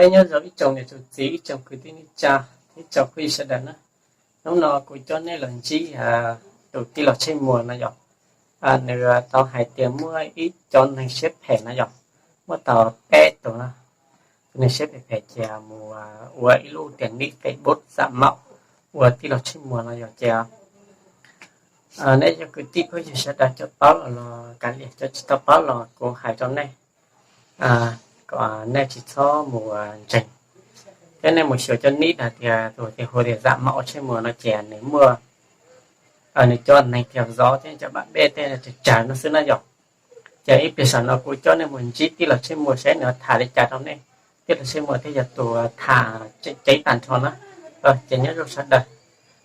Peb nyob zoo ib tsoom niam tsoom txiv, ib tsoom kwv tij neej tsa, ib tsoom phooj ywg sawv daws na. Hnub no kuv coj nej los ntsib tus tij laug Tsheej Muas no yom. Nws tau hais tias muaj ib cov neeg siab phem no yom, muaj tau peb tus no, tus neeg siab phem phem ces mus ua ib lub tias nick Facebook zam maum ua tij laug Tsheej Muas no yom ces nej cov kwv tij phooj ywg sawv daws cov paub los los kav liam, cov tsis tau paub los kuv hais rau nej kom nej tsis txhob mus ntseeg, thiab nej mus xyuas cov nick hais tias tus tias hu tias zam maum ua Tsheej Muas no ces nws muaj nws cov neeg tiag zov thiab cov pab peb tej tsawg tsawg no xwb na yom. Ces ib pliag saum no kuv coj nej mus ntsib tij laug Tsheej Muas saib nws tham li cas rau nej. Tij laug Tsheej Muas thiaj yog tus tham ceev tag nrho na. Ces nyob zoo sawv daws,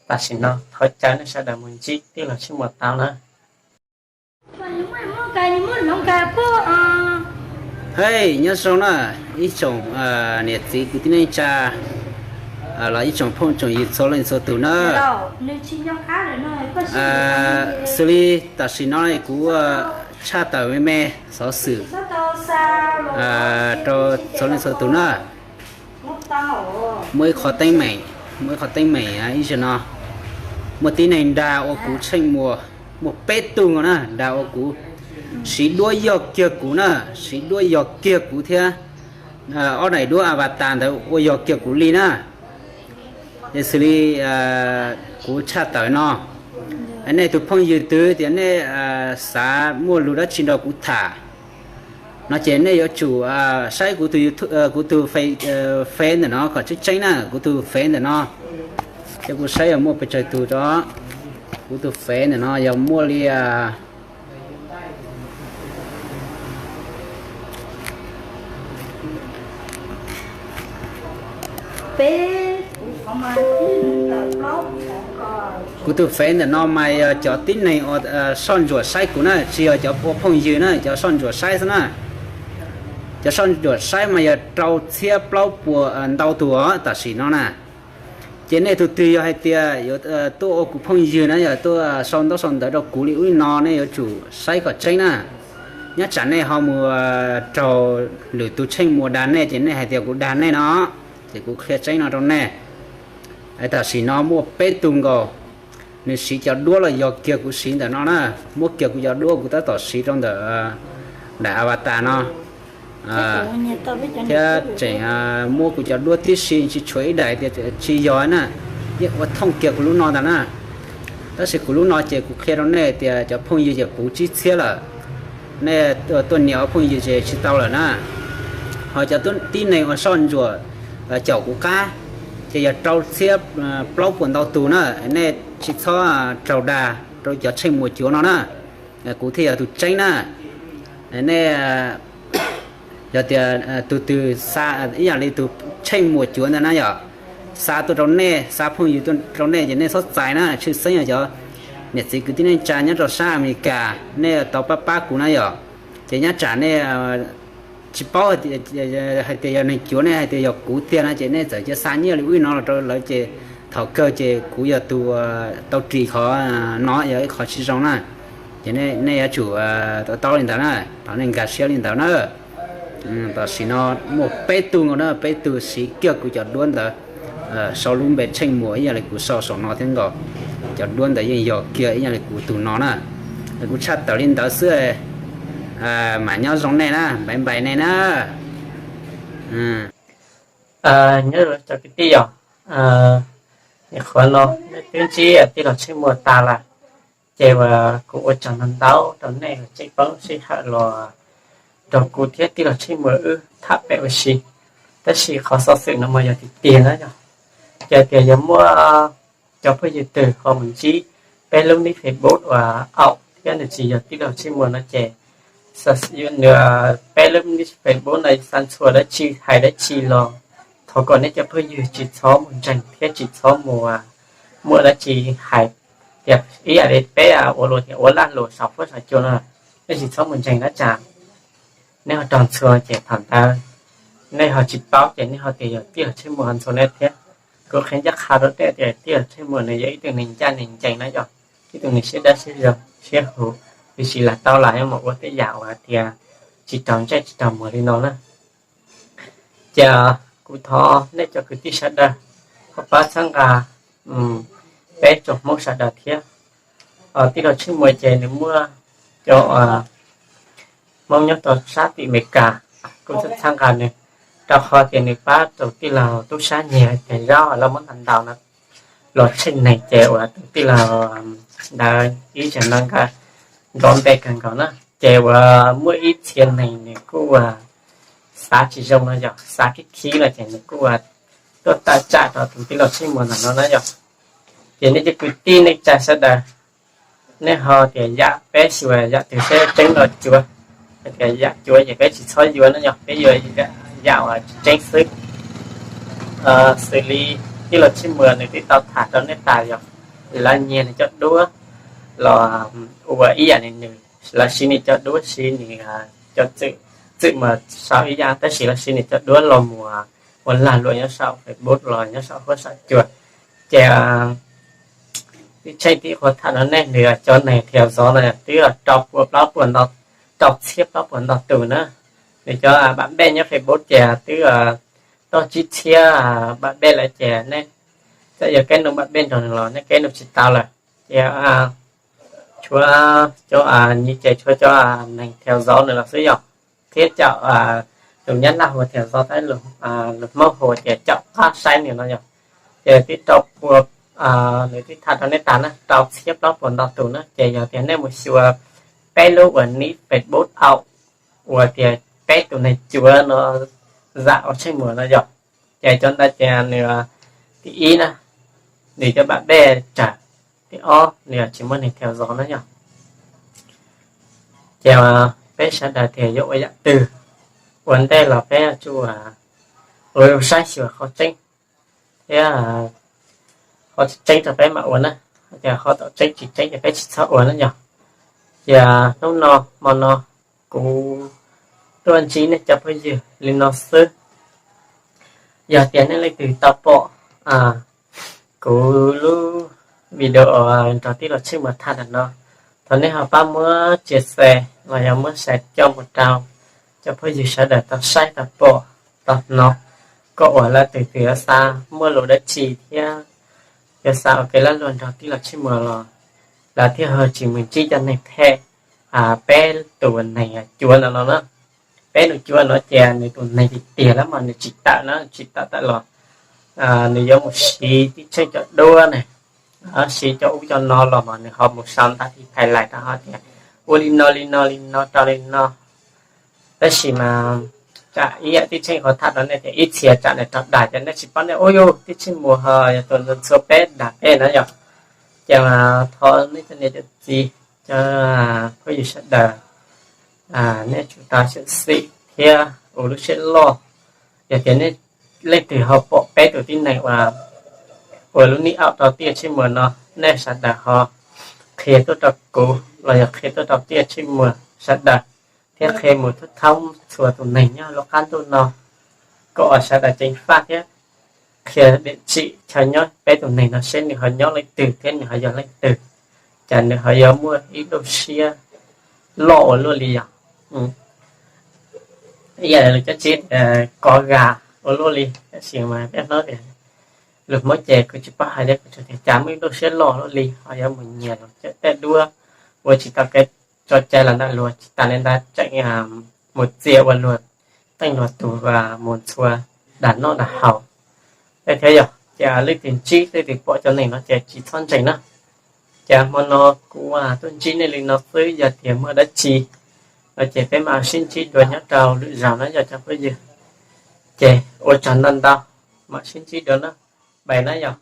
tam sim no thov caw nej sawv daws mus ntsib tij laug Tsheej Muas tau na. Hej, nyob zoo na, ib tsoom niam txiv kwv tij neej tsa los ib tsoom phooj tsoom ywg txhua leej txhua tus na. Xws li tam sim no kuv tshaj tawm me me xov xwm rau txhua leej txhua tus na. Muaj ib qho teeb meem, muaj ib qho teeb meem ib zaug no, muaj tib neeg dag ua kuv Tsheej Muas, muaj peb tug no na dag ua kuv, siv duab yog kiag kuv na, siv duab yog kiag kuv thiab ob daim duab avatar ntawd ua yog kiag kuv li na. Ces xws li kuv tshaj tawm no, nej tus phooj ywg twg tias nej xav muaj lus dab tsi nrog kuv tham no ces nej yuav tsum saib kuv tus YouTube, kuv tus Face ntawm no kom tseeb tseeb na, kuv tus Face ntawm no. Ces kuv saib yog muaj pes tsawg tus rau kuv tus Face ntawm no yog muaj li kuv tus Face ntawm no mas yog cov tib neeg uas soj ntsuam saib kuv na, tsis yog cov ua phooj ywg na, cov soj ntsuam saib xwb na. Cov soj ntsuam saib mas yog rau txhiab plaub puas ntau tus os tam sim no na. Ces nej tus twg yog hais tias yuav tuaj ua kuv phooj ywg na, yog tuaj sau ntaub sau ntawv rau kuv li ub li no, nej yuav tsum saib kom tseeb na. Nyob tsam nej ho mus raug lwm tus Tsheej Muas dag nej ces nej hais tias kuv dag nej no, ces kuv qhia tseeb no rau nej. Tam sim no muaj peb tug nkaus, nws siv cov duab los yog kiag kuv siv ntawm no na, muab kiag kuv cov duab kuv tab tom siv rau ntawm daim avatar no thiab tseem muab kuv cov duab tib si tsis tshuav ib daim tias tsis yog na, yeej ua thooj kiag kuv lub no ntag na. Tab sis kuv lub no ces kuv qhia rau nej tias cov phooj ywg ces puv tsib txhiab lawm, nej tuaj nias ua phooj ywg ces tsis tau lawm na. Ho cov tib neeg uas soj ntsuam caum kuv qab ces yog rau txhiab plaub puas ntau tus na, nej tsis txhob raug dag rau cov Tsheej Muas cuav no na. Kuv thiaj yog tus tseeb na. Nej yog tias tus twg xa ib yam li tus Tsheej Muas cuav ntawd na yom, xa tuaj rau nej, xa phooj ywg tuaj rau nej ces nej txhob txais na, tshwj xeeb yog cov niam txiv kwv tij neej tsa nyob rau sab Amelikas, nej tau pab pab kuv na yom. Ces nyob tsam nej tsis paub hais tias yog neeg cuav, nej hais tias yog kuv tiag no ces nej txawm cia xa nyiaj li ub li no los rau lawv ces thaum kawg ces kuv yog tus tau ris qhov no, yog ib qhov tsis zoo na. Ces nej yuav tsum to taub li ntawd na, thov nej nkag siab li ntawd na. Tam sim no muaj peb tug nkaus na, peb tug siv kiag kuv cov duab ntawd sau lub npe Tsheej Muas ib yam li kuv sau saum no thiab nkaus. Cov duab ntawd yeej yog kiag ib yam li kuv tus no na. Kuv tshaj tawm li ntawd xwb, mam nyob zoo nej na, npais npais nej na. Nyob zoo cov kwv tij yom, nyuam qhuav no nej twb ntsib tij laug Tsheej Muas tas lawm, ces kuv ua tsaug ntau ntau rau nej uas tseem poob sij hawm los nrog kuv thiab tij laug Tsheej Muas wb tham pem ua si. Tab sis qhov xov xwm no mas yog tiag tiag na yom, yog tias yog muaj cov phooj ywg twg ho mus ntsib peb lub nick Facebook uas aum thiab nws tsis yog tij laug Tsheej Muas no ces nws peb lub nick Facebook no xa ntxhua dab tsi hais dab tsi los thov kom nej cov phooj ywg tsis txhob mus ntseeg thiab tsis txhob mus muaj dab tsi hais tias ib yam li peb ua luag tias ua lag luam saum huab saum cua no, nej tsis txhob mus ntseeg dab tsi. Nej ho raug ntxhua ces thaum ntawd nej ho tsis paub ces nej ho tias yog tij laug Tsheej Muas ho ntxhua nej thiab. Kuv qhia ncaj qha rau nej tias tij laug Tsheej Muas nws yog ib tug neeg ncaj neeg ncees na yom, ib tug neeg siab dawb siab zoo siab huv, tiam sis lam tau lam yuav mus ua tej yam uas hais tias tsis raug ntsej tsis raug muag li no na. Ces Kuv thov nej cov kwv tij sawv daws ho pab txhawb nqa peb tsoom Hmoob sawv daws thiab. Tij laug Tsheej Muas ces nws muaj cov Hmoob nyob rau sab tim Amelikas kuj txhawb nqa nws, rau qhov tias nws pab tus tij laug tub sab nyiag tes zaub lawv muab ntaus ntaus na, los tsheej neeg ces uas tus tij laug ntawd ib zaug no nkawd nrov npe kawg nkaus na, ces uas muaj ib txhia neeg nws kuj uas xav tsis zoo no yog xav khib khib no ces nws kuj uas tuaj tawm tsam rau tus tij laug Tsheej Muas ntawm no na yog. Ces nej cov kwv tij neej tsa sawv daws, nej ho tias yam peb xyuas yam twg seb tseeb los cuav, tias yam cuav ces peb tsis txhob yuav no yog peb yuav yam uas tseeb xwb. Xws li tij laug Tsheej Muas nws twb tau tham rau nej tas yog lawv nyiag nws cov duab los ua ib yam li nws, lawv siv nws cov duab siv nws cov txwm, txwm mas sau ib yam tab sis lawv siv nws cov duab los mus ua lag luam nyob saum Facebook los nyob saum huab saum cua. Ces tib tsheej tib qhuav tham rau nej nws cov neeg thiaus zov no twb rau pua plaub puas, rau txhiab plaub puas ntau tus na. Nws cov bam bej nyob Facebook ces twb tau tsib txhiab bam bej lawm ces nej txawm yog kev nug bam bej nrog nws los nej kev nug tsis tau lawm. Ces tshuav cov nyiv ces tshuav cov neeg thiaus zov nws los xwb yog, thiab cov tus Nyab Laj hu thiaus zov tab lus Hmoob hu tias caum qab saib nws no yog. Ces twb rau pua, nws twb tham rau nej tas na rau txhiab plaub puas ntau tus na ces yog tias nej mus xyuas peb lub uas nick Facebook auj uas tias peb tus neeg cuav no zam ua Tsheej Muas no yog. Ces cov ntawd ces nws tim ib na, nws cov bam bej tsawg, tim ob nws tsis muaj neeg thiaus zov na yog. Ces peb sawv daws tias yuav ua yam twg, ua ntej los peb yuav tsum ua saib xyuas qhov tseeb thiab qhov tsis tseeb rau peb mam ua na, ces qhov tseeb tsis tseeb ces peb tsis txhob ua na yog. Ces hnub no hmo no kuv tuaj ntsib nej cov phooj ywg li no xwb. Yog tias nej leej twg tau pom kuv lub video nrog tij laug Tsheej Muas tham ntawm no, thov nej ho pab muab tsia xe los yog muab share coj mus rau cov phooj ywg sawv daws tau saib tau pom tau hnov, kom uas leej twg twg yuav xav muaj lus dab tsi thiab yuav xav ua kev lag luam nrog tij laug Tsheej Muas los lawv thiaj ho tsis mus ntsib cov neeg phem peb tus neeg cuav no no na. Peb nus cuav no ces nws tus neeg tiag tiag lawm mas nws tsis tawm na, tsis tawm tawm los nws yuav mus siv tib tsheej cov duab ne, siv cov ub cov no los mas nws ho mus sau ntawv ti phais lais rau ho tias ua li no li no li no rau li no. Tab sis mas tsam ib yam tib tsheej qhov tham rau nej tias ib txhia tsam nws raug dag ces nej tsis paub nej ua yus tib tsheej mus ho yog tus ntxhua peb dag peb na yog. Ces mas thov nej cov niam cov txiv, cov phooj ywg sawv daws, nej tsum tau xyuam xim thiab ua lub siab loj. Yog tias nej leej twg ho pom peb tus tib neeg uas ua lub nick auj rau tij laug Tsheej Muas no, nej sawv daws ho qhia tuaj rau kuv los yog qhia tuaj rau tij laug Tsheej Muas sawv daws, thiab qhia mus thoob txhua tus neeg nyob lub qab ntuj no, kom uas sawv daws ceev faj thiab qhia diam tsim chaw nyob peb tus neeg no seb nws ho nyob leej twg thiab nws ho yog leej twg, ces nws ho yuav muaj ib lub siab loj ua luaj li yog. Ib yam li lus cab tsib tias kov gam ua luaj li, tab sis mas peb hnov tias lus Hmoob ces kuv tsis paub hais tias kuv tsuas tias cas muaj ib lub siab loj luaj li ho yuav mus nyiag luag cov tej duab, ua tsis tau kev tso cai los ntawm luag, tsis tas li ntawd tseem mus txia ua luag teej luag tus mus ntxhua dag noj dag haus. Thiab yog ces leej twg ntsib leej twg pom cov neeg no ces tsis txhob ntseeg na. Ces hmo no kuv tuaj ntsib nej li no xwb, yog tias muaj dab tsi no ces peb mam sib ntsib dua nyob rau lwm zaus na yog cov phooj ywg. Ces ua tsaug ntau ntau, mam sib ntsib dua na, bye na yog.